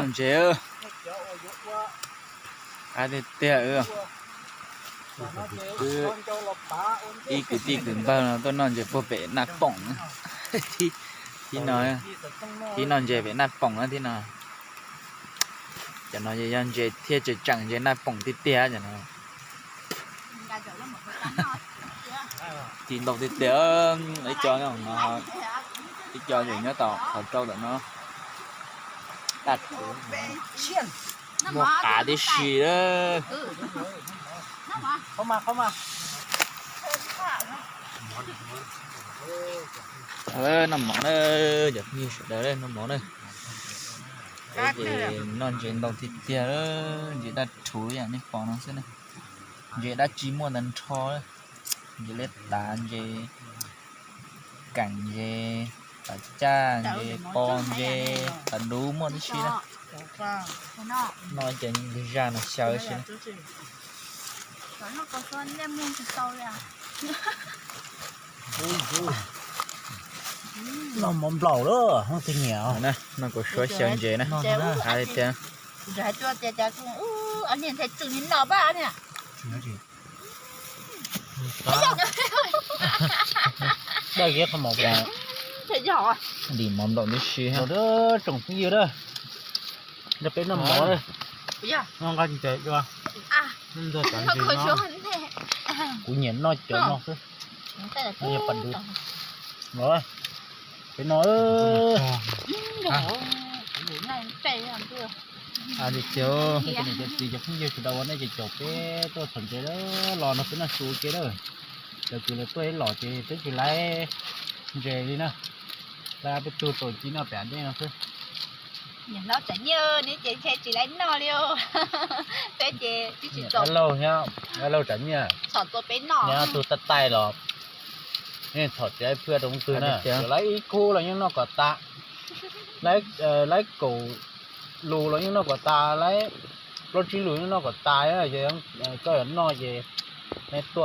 Ntses, qab tiag tiag. Ib kwv tij kwv npawg no tuaj noj ntses puag pem Naj Poom. Thib no, thib noj ntses pem Naj Poom na thib no. Cov no yog ntses thiaj tseem tseem ntses Naj Poom tiag tiag cov no. Ci ntau tiag tiag, ib co no, ib co yus nyob tom qhov rau tom no. Daj rhuv, muaj qav tib si. Noj mov na, cov phooj ywg sawv daws, noj mov na. Peb ces noj ntses ntau tiag tiag, ntses daj rhuv yam nej pom no xwb na. Ntses dab tsi muaj ntau nrho, ntses liab tav, ntses keem, ntses tav caj, ntses po, ntses tav dub, muaj tib si na. Noj ces ntws zaj no xyaw si na. Noj mov nplaum lawm, hmoob twg nyiam. Noj kuv suab xyaw ntses na. Qab tiag tiag. Daj kiag qhov mov, dim mov nplaum tib si. Tsoom phooj ywg na, nrog peb noj mov na. Noj nqaij ntses dua. Kuv nyiam noj cov no xwb. Los, peb noj. Cov niam cov txiv cov phooj ywg sawv daws ua nej ces caum peb tuaj txhom ntses los no peb noj su ua ke na. Cov kwv lawv tuaj ib los ces twb tsis laib ntses li na. Laib peb tug tau ci noj pem dej no xwb. Niam hlob Tsam Nyiaj neb ces ntshe tsis laib noj li os. Peb ces twb tsis txaus. Dab laug thiab dab laug Tsam Nyiaj, txhom tau peb noj. Nyob tug tab tais los yeej txhom tsis laib phwj rau leej twg na. Laib ib khub los yeej noj kom tas, laib kaum lus los yeej noj kom tas, laib plaub tsib lus yeej noj kom tas. Koj yuav noj ces neb tuaj